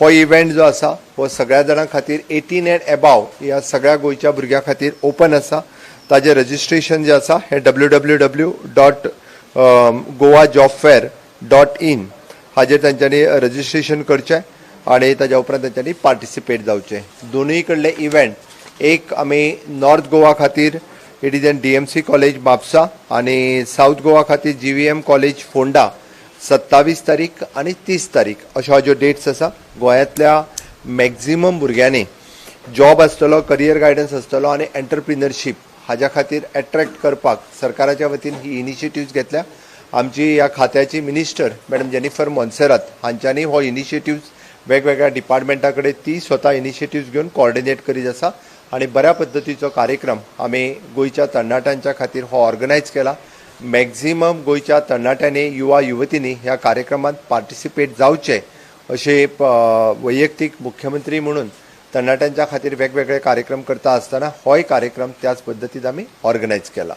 हो इव्हेंट जो आसा हो सगळ्या जाणां खातीर 18 एंड एबाव ह्या सगळ्या गोंयच्या भुरग्यां खातीर ओपन आसा. ताजें रजिस्ट्रेशन जें आसा हें www.goajobfair.in हाजेर तांच्यांनी रजिस्ट्रेशन करचें आनी ताज्या उपरांत तांच्यांनी पार्टिसिपेट जावचें. दोनूय कडले इव्हेंट, एक आमी नॉर्थ गोवा खातीर it is an DMC College, Mapusa आनी सावथ गोवा खातीर जीव्हीएम कॉलेज, फोंडा, 27 तारीख आनी 30 तारीख अश्यो हाज्यो डेट्स आसा. गोंयांतल्या मॅक्झिमम भुरग्यांनी जॉब आसतलो, करियर गायडन्स आसतलो आनी एंटरप्रिनरशीप हाज्या खातीर एट्रॅक्ट करपाक सरकाराच्या वतीन ही इनिशिएटिव्ज घेतल्या. आमची ह्या खात्याची मिनिस्टर मॅडम जेनिफर मोन्सेरात हांच्यांनी हो इनिशिएटिव्ज वेगवेगळ्या डिपार्टमेंटा कडेन ती स्वता इनिशिएटिव्ज घेवन कॉर्डिनेट करीत आसा आनी बऱ्या पद्दतीचो कार्यक्रम आमी गोंयच्या तरणाट्यांच्या खातीर हो ऑर्गनायज केला. मॅक्झिमम गोंयच्या तरणाट्यांनी, युवा युवतींनी ह्या कार्यक्रमात पार्टिसिपेट जावचे अशें वैयक्तीक मुख्यमंत्री म्हणून तरणाट्यांच्या खातीर वेगवेगळे कार्यक्रम करता आसतना होय कार्यक्रम त्याच पद्दतीन आमी ऑर्गनायज केला.